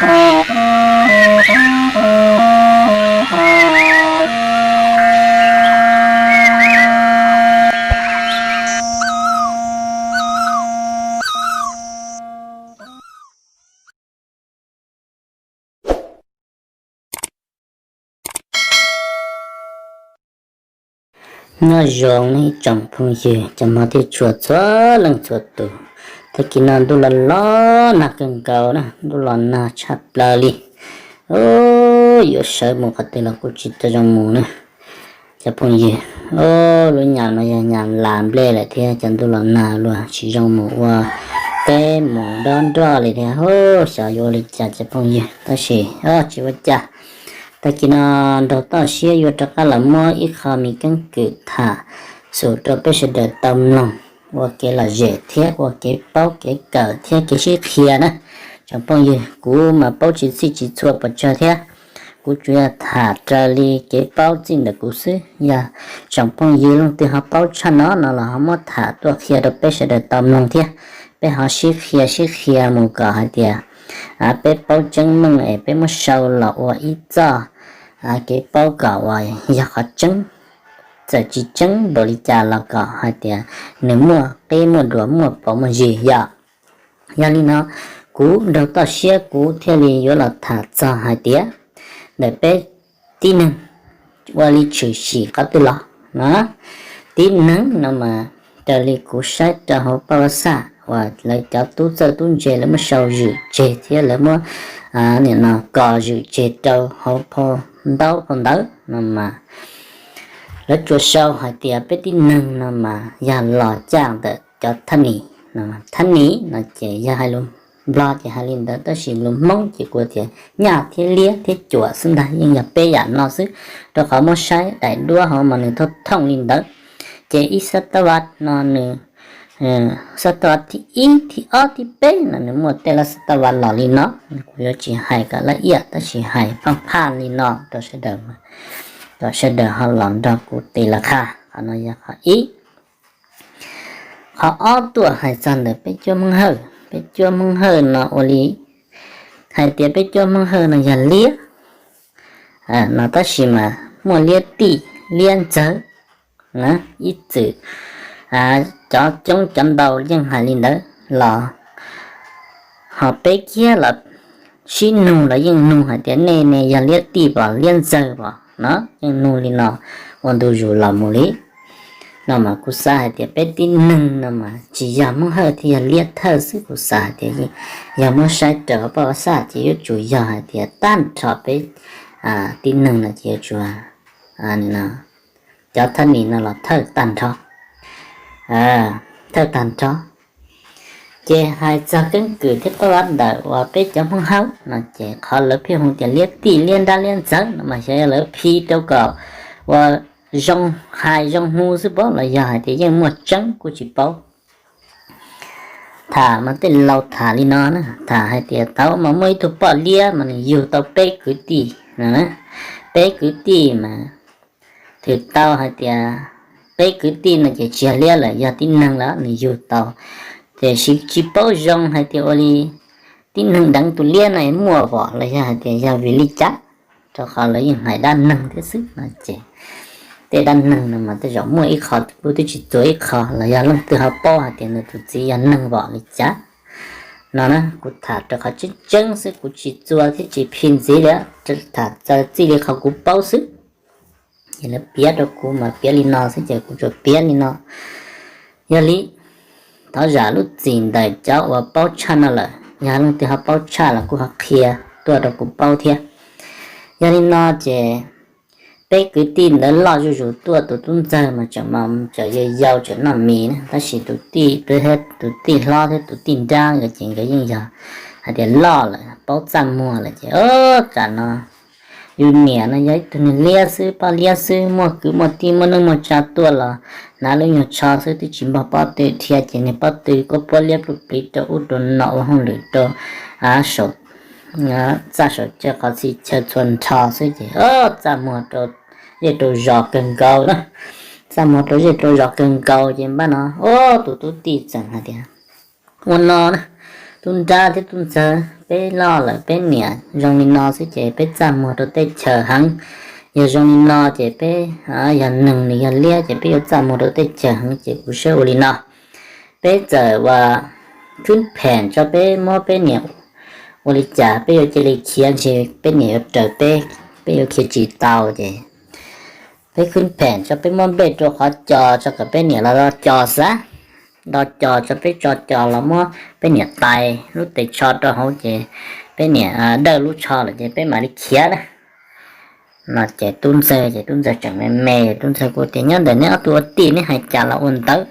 Nyob zoo nej ib tsoom phooj ywg cov hmov thiab tshua txhua leej txhua tus. Tag kis no ntuj los los nag kawg nkaus na, ntuj los nag tshaj plaws li. Yuav sawv mus qhov twg los kuj tsis tau zoo mus na. Cov phooj ywg, lub nyam no yog nyam las nplej lawm thiab, cov ntuj los nag luag tsis zoo mus ua teb mus dob nroj li thiab. Xyov yuav ua li cas cov phooj ywg, tab sis tsis ua cas. Tag kis no nraug toj siab yuav rov qab los muab ib qho me keeb kwm tham xus rau peb sawv daws tau mloog ua kev lom zem thiab ua kev paub kev kawm thiab kev sib qhia na. Tsoom phooj ywg, kuv mas paub tsis txhij tsis txhua pes tsawg thiab, kuv tsuas yog tham raws li kev paub txij ntawm kuv xwb. Yog tsoom phooj ywg leej twg ho paub tshaj no no los ho muab tham tuaj qhia rau peb sawv daws tau mloog thiab. Peb ho sib qhia sib qhia mus kom hais tias peb paub tseeb meej es peb muab sau los ua ib txoj kev paub kom uas yog qhov tseeb, txawm tsis tseeb npaum li cas los kom hais tias nws muaj qib muaj duas muaj paus muaj zis yom. Yog li no, kuv nraug toj siab kuv thiaj li yuav los tham txog hais tias ntawm peb tib neeg ua li tshwm sim qhov twg los no. Tib neeg no mas raws li kuv saib rau hauv paj vaj xaj uas lawv cov tub txawj tub ntse lawv muab sau zwm tseg thiab lawv muab nim no kos zwm tseg rau hauv phau ntaub phau ntawv no mas lawv tsuas sau hais tias peb tib neeg no mas yog los caj ntawm cov thab nis. Thab nis no ces yog hais lus Nplog ces hais li ntawd, tab sis lus Hmoob ces kuv tias nyaj thiab liab thiab cuam xwb ntag, yeej yog peb yam no xwb, rau qhov muab saib daim duab hauv mas nws thooj thooj li ntawd. Ces ib xab tab vaj no nws, xab tab vaj thib ib thib ob thib peb no nws muaj tej lab xab tab vaj los li no. Kuv yuav tsis hais kom laj iam tab sis hais phaj phaj li no rau sawv daws, kom sawv daws ho los nrog kuv tes los qha. Qhov no yog qhov ib. Qhov ob tuaj hais txog ntawm peb cuab Hmoob Hawj, peb cuab Hmoob Hawj no ua li hais tias peb cuab Hmoob Hawj no yog liab no tab sis mas muaj liab tij liab ntxawg ib txwm, cov coob cov ntau yeej hais li ntawd los ho peb kiag los sib nug los yeej nug hais tias nej ne yog liab tij pom liab ntxawg pom no, yeej nug li no ua ntu zus los mus li. No mas kuv xav hais tias peb tib neeg no mas tsis yog Hmoob Hawj thiaj yog liab thawj xwb, kuv xav hais tias yog muab saib raws paj vaj xaj ces yuav tsum yog hais tias tag nrho peb tib neeg no ces yuav tsum cov thab nis no los thawj tag nrho, thawj tag nrho. Ces hais txog keeb kwm thiab paj vaj ntawm uas peb cov Hmoob Hawj no ces qhov lawv pheej hu tias liab tij liab nrab liab ntxawg no mas xyov yog lawv phi rau kom ua zoo hais zoo hu xwb pob los yog hais tias yeej muaj tseeb kuj tsis paub. Tham mas tej laus tham li no na, tham hais tias tau mas muaj ib tug poj liab mas nws yug tau peb kwv tij, peb kwv tij mas twb tau hais tias peb kwv tij no ces tsis yog liab lawm, yog tib neeg lawm nws yug tau. Tiam sis tsis paub zoo hais tias ua li tib neeg deev tus liab no muaj pom los yog hais tias yog vim li cas, rau qhov lawv yeej hais dab neeg thiab xwb no ces tej dab neeg no mas tej zaum muaj ib qho kuv twb tsis txuas ib qho los yog leej twg ho paub hais tias nws tus txiv yog neeg pom li cas no na. Kuv tham rau qhov tseeb tseeb xwb, kuv tsis txuas thiab tsis phi ntxiv li, tham txawm txij li qhov kuv paub xwb. Ces lawv piav rau kuv mas piav li no xwb ces kuv tsuas piav li no. Yog li thov zam lub txim ntawm cov uas paub tshaj no lawm, yog leej twg ho paub tshaj los kuj ho qhia tuaj rau kuv paub thiab. Yog li no ces peb kwv tij ntawd loj zuj zus tuaj, tus tub ntxawg mas tseem yau tseem noj mis na, tab sis tus tij, tus tij hlob thiab tus tij nrab nkawd ces nkawd yeej yog hais tias loj lawm paub txaj muag lawm ces, o, tam no yus niam no yog ib tug neeg liab xwb, poj liab xwb, muaj kwv muaj tij muaj neej muaj tsa tuaj los hnav lub nyuag tsho xwb twb tsis npog pob tw dhia ces niag pob tw kuj puab liab pluj pliv rau ub rau no ua hauj lwm rau saum, txaj saum cawv qhov txhia chaw txhua nrho xwb ces txaj muag rau zej rau zos kawg nkaus na. Txaj muag rau zej rau zos kawg nkaus ces npaj no, o, tus tub tij txawm hais tias, ua no na, Tub nrab thiab tub ntxawg peb loj lawm peb niam zoo li no xwb ces peb txaj muag rau teb chaws heev. Yog zoo li no ces peb, yog neeg nws yog liab ces peb yuav txaj muag rau teb chaws heev ces kuv saib ua li no. Peb txawm ua khwb phem tso peb muab peb niam ua li cas peb yuav cia li khiav ntshe peb niam yuav raws peb, peb yuav khiav tsis tau ces peb khwb phem tso peb muab nplej rau qhov cos tso kom peb niam los do cos xav, do cos tso peb tso cos los muab peb niam tais lub tes tsho rau hauv ces peb niam dawj lub tsho lawm ces peb mam li khiav na. No ces tub ntxawg ces tub ntxawg tseem me me, tub ntxawg kuj tias nyob ntawm neb ob tug ua tij neb hais cas los ua ntawd,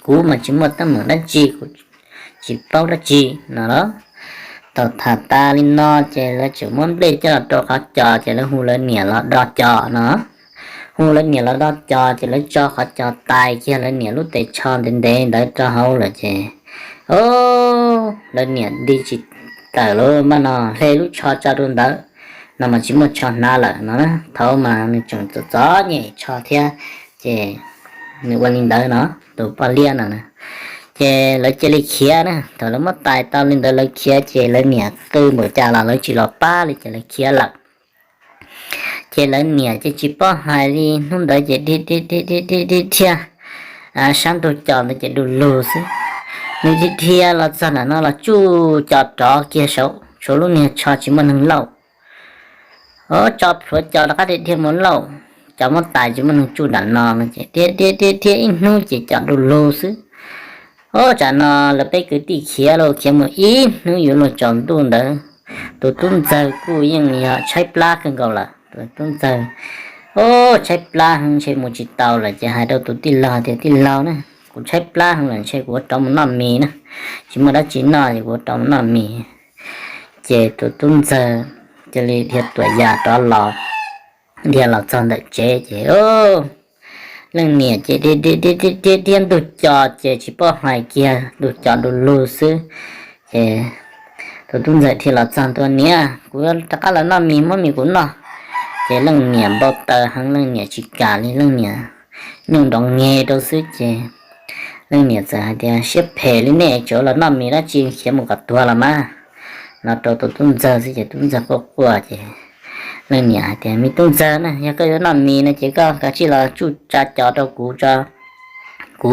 kuv mas tsis muaj teeb meem dab tsi, kuv tsis paub dab tsi no los. Thaum tham tas li no ces lawv tseem muab nplej coj los rau qhov cos ces lawv hu lawv niam los do cos no. Hu lawv niam los do cos ces lawv tso qhov cos tais kiag lawv niam lub tes tsho ntev ntev ntawd rau hauv lawm ces, o, lawv niam nti tsis tawm lawm mas no hle lub tsho tso rau ntawd no mas tsis muaj tsho hnav lawm no. Thaum mas nws tseem txom txom nyem tsho thiab ces nws ua li ntawd no, tus poj liab no. Ces lawv cia li khiav na, thaum lawv muab tais tau li ntawd lawv khiav ces lawv niam qw npaum cas los lawv tsis los pab li ces lawv khiav lawm. Ces lawv niam ces tsis paub hais li hnub ntawd ces dhia dhia dhia dhia dhia, sab ntug cos ntawd ces du lug xwb. Nws dhia dhia los txog nram no los tsuj cos rov kiag saum tshuav lub niag tsho tsis muaj neeg lauj. O, tso plhuav cos rov qab dhia dhia mus lauj, cov muab tais tsis muaj neeg tsuj nram no no ces dhia dhia dhia dhia ib hnub ces cos du lug xwb. O, tsam no lawv peb kwv tij khiav los khiav mus ib hnub yuav luag tsaus ntuj ntawd, tus tub ntxawg kuj yeej yog tshaib plab kawg nkaus lawm. Tus tub ntxawg, o, tshaib plab heev ntshe mus tsis tau lawm ces hais rau tus tij laug tias tij laug na, kuv tshaib plab heev lawm ntshe kuv ua rov mus noj mis na, tsis muaj dab tsi noj es kuv ua rov mus noj mis. Ces tus tub ntxawg cia li dhia tuam yas rov los, dhia los txog ntawm tsev ces leej niam ces dhia dhia dhia ntug cos ces tsis paub hais kiag ntug cos du lug xwb. Ces tus tub ntxawg dhia los txog ntua niam, kuv rov qab los noj mis muab mis kuv noj. Ces leej niam npau taws heev leej niam tsis kam li leej niam nyooj nrov nge rau xwb ces leej niam txawm hais tias siab phem li nej tseem los noj mis dab tsi khiav mus kom tuag los mas no rau tus tub ntxawg xwb ces tub ntxawg quaj quaj ces leej niam hais tias me tub ntxawg na yog koj yuav noj mis no ces koj kav tsij los tsuj tsa cos rau kuv tso, kuv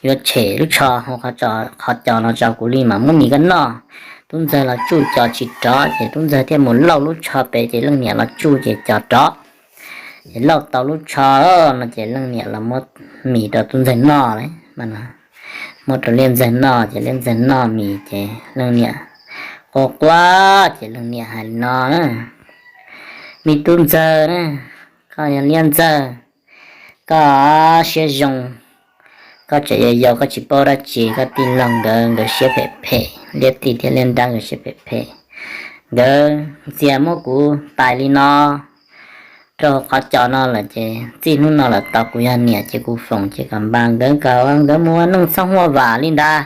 yuav tshem lub tsho hauv qhov cos no tso kuv li mam muab mis koj noj. Tub ntxawg los tsuj cos tsis rov ces tub ntxawg thiaj mus lauj lub tsho pem ces leej niam los tsuj ces cos rov. Ces lauj tau lub tsho no ces leej niam los muab mis rau tub ntxawg noj lawm. Muab rau liab ntxawg noj ces liab ntxawg noj mis ces leej niam quaj quaj ces leej niam hais li no na, me tub ntxawg na, koj yog liab ntxawg, koj siab zoo, koj tseem yau yau koj tsis paub dab tsi, koj tij laug nkawd nkawd siab phem phem, liab tij thiab liab nrab nkawd siab phem phem, nkawd ntxias muab kuv tais li no rau qhov cos no lawm ces txij hnub no lawm tau kuv yog niam ces kuv foom ces kom npas nkawd kom nkawd mus ua neej txhob huaj vam li ntag.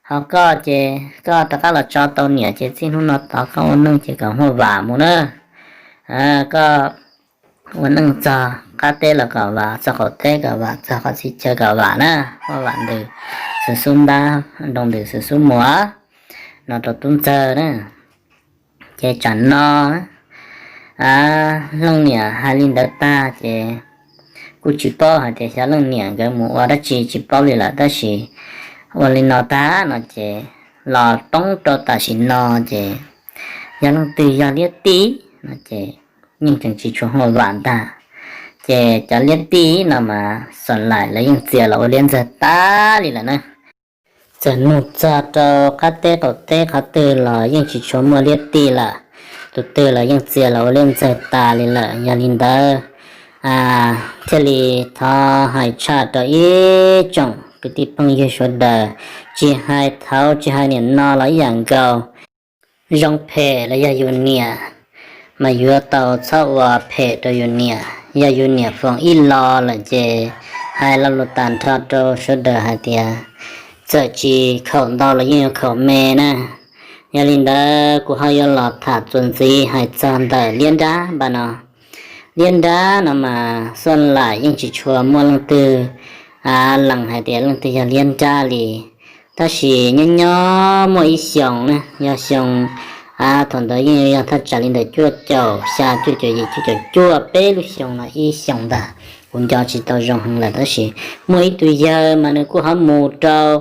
Ho koj ces koj rov qab los tso tau niam ces txij hnub no tod koj ua neej ces kom huaj vam mus na. Koj ua neej txog qab teb los kom vam, txog qaum teb kom vam, txog qhov txhia chaw kom vam na, huaj vam ntws xwm xub ntab, nroo ntws xwm xub muag no rau tub ntxawg na. Ces tsam no leej niam hais li ntawd tag ces kuj tsis paub hais tias xyov leej niam nkawd mus ua dab tsi tsis paub li lawm tab sis ua li no tag no ces los poob rau tam sim no ces yog leej twg yog liab tij no ces yeej tseem tsis tshua huaj vam ntag. Ces cov liab tij no mas xom laim lawv yeej txias los ua liab ntxawg tas li lawm na. Txawm nug txog rau qab teb qaum teb qhov twg los yeej tsis tshua muaj liab tij lawm, tus twg los yeej txias los ua liab ntxawg tas li lawm. Yog li ntawd thiaj li thov hais tshaj rau ib tsoom kwv tij phooj ywg sawv daws, tsis hais thaud tsis hais niam no los ib yam nkaus. Zoo phem los yog yus niam mas yuav tau txhob ua phem rau yus niam. Yog yus niam foom ib lo lawm ces hais lo lus tag nrho rau sawv daws hais tias txawm tsis khaum ntau los yeej yuav khaum me na. Yog li ntawd kuv ho yuav los tham txuas ntxiv hais txog ntawm liab nrab npaj no. Liab nrab no mas xoj laim yeej tsis tshua muaj leej twg lees hais tias leej twg yog liab nrab li. Tab sis nyob nyob muaj ib xyoos na, yog xyoo, thaum ntawd yeej yog thaj tsam li ntawm cuaj caum xya, cuaj caum yim, cuaj caum cuaj, peb lub xyoo no ib xyoos ntag, kuv nco tsis tau zoo heev lawm, tab sis muaj ib tug yawg mas nws kuj ho mus rau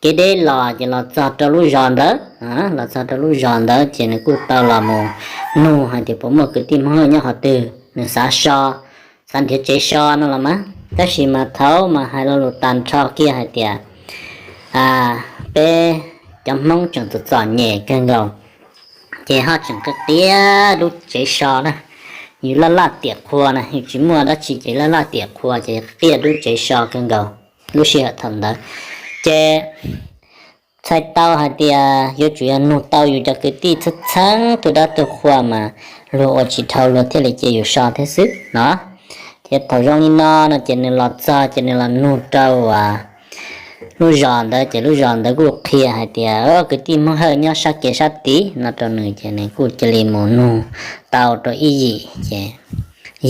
kev deb los ces los txog rau lub zos ntawd, los txog rau lub zos ntawd ces nws kuj tau los mus nug hais tias puas muaj kwv tij Hmoob Hawj nyob qhov twg, nws xav so, xav nrhiav tsev so no los mas. Tab sis mas thaum mas hais lo lus tag nrho kiag hais tias peb cov Hmoob tseem txom txom nyem kawg nkaus, ces ho tseem qia qia lub tsev so na, yus laj laj tiam qhua na, yus tsis muaj dab tsi ces laj laj tiam qhua ces qia lub tsev so kawg nkaus. Lub sij hawm thaum ntawd ces txhais tau hais tias yuav tsum yog nug tau yus cov kwv tij txheeb txheeb tus dab tus qhua mas luag ua tsis dhau luag thiaj li cia yus so thiab xwb no. Ces thaum zoo li no no ces nws los txog ces nws los nug rau lub zos ntawd ces lub zos ntawd kuj qhia hais tias kwv tij Hmoob Hawj nyob sab kev sab tid no rau nws ces nws kuj cia li mus nug tau rau ib yim ces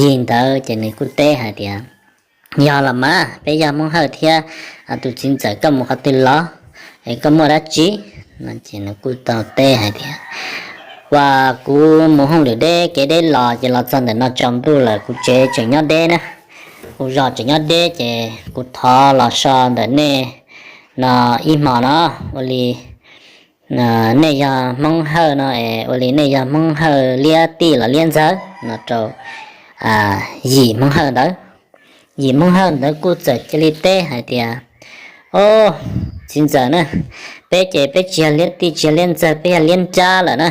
yim ntawd ces nws kuj teb hais tias yog los mas peb yog Hmoob Hawj thiab, tus txiv ntxawm koj mus qhov twg los, es koj muaj dab tsi? No ces nws kuj tau teb hais tias uas kuv mus hauj lwm deb kev deb los ces los txog ntawm no tsaus ntuj lawm, kuv tsev tseem nyob deb na, kuv zos tseem nyob deb ces kuv thov los so ntawm nej no ib hmo no, ua li nej yog Hmoob Hawj no es ua li nej yog Hmoob Hawj liab tij los liab ntxawg no rau yim Hmoob Hawj ntawd. Yim Hmoob Hawj ntawd kuj txawm cia li teb hais tias o, txiv ntxawm na, peb ces peb tsis yog liab tij tsis yog liab ntxawg, peb yog liab nrab lawm na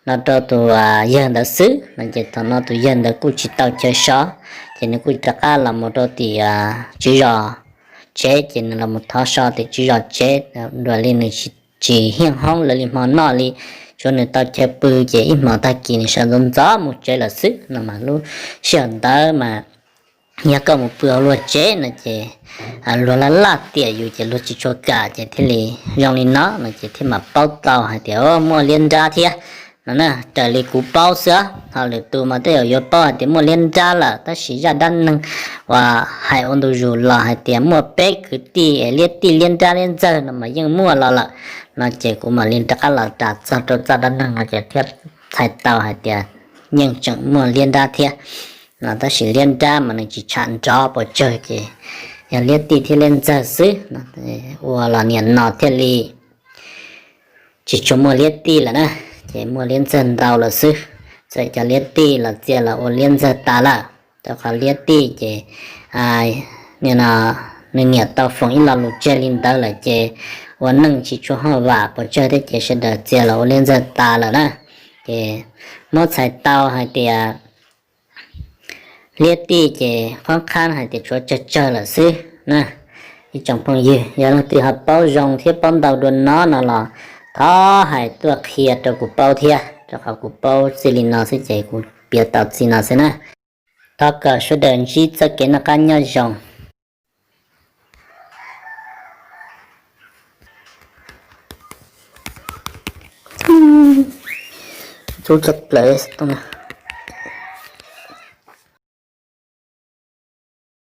no rau tus yawg ntawd xwb no ces thaum no tus yawg ntawd kuj tsis tau chaw so ces nws kuj rov qab los mus rau tim tswv zos tsev ces nws los mus thov so tim tswv zos tsev, dua li nws tsis hiaj hoob lawv li hmo noj li, tsuav nws tau chaw pw ces ib hmos tag kis nws sawv ntxov ntxov mus tsev lawm xwb no mas lub sij hawm ntawd mas yog koj mus pw hauv luag tsev no ces luag laj laj tiam yus ces luag tsis tshua kam ces thiaj li zoo li no no ces thiaj mam paub tau hais tias muaj liab nrab thiab no na. Raws li kuv paub xwb, ho lwm tus mas tej zaum yuav paub hais tias muaj liab nrab lawm, tab sis zaj dab neeg uas hais ua ntu zus los hais tias muaj peb kwv tij es liab tij liab nrab liab ntxawg no mas yeej muaj los lawm no ces kuv mam li rov qab los ras txog rau zaj dab neeg no ces thiaj txhais tau hais tias yeej tseem muaj liab nrab thiab no, tab sis liab nrab mas nws tsis tsham nrov pes tsawg ces yog liab tij thiab liab ntxawg xwb no, ua los niam no thiaj li tsis tshua muaj liab tij lawm na, ces muaj liab ntxawg ntau lawm xwb. Txawm cov liab tij los txia los ua liab ntxawg tas lawm, rau qhov liab tij ces nim no nws niam tau foom ib lo lus tseg li ntawd lawm ces ua neej tsis tshua haj vam pes tsawg thiab ces sawv daws txia los ua liab ntxawg tas lawm na. Ces muab txhais tau hais tias liab tij ces qhov qhab hais tias tshuav tsawg tsawg lawm xwb na. Ib tsoom phooj ywg, yog leej twg ho paub zoo thiab paub ntau dua no no los thov hais tuaj qhia rau kuv paub thiab, rau qhov kuv paub txij li no xwb ces kuv piav tau txij no xwb na. Thov kom sawv daws ntsib txoj kev noj qab nyob zoo. Txhub tshaj plaws xwb.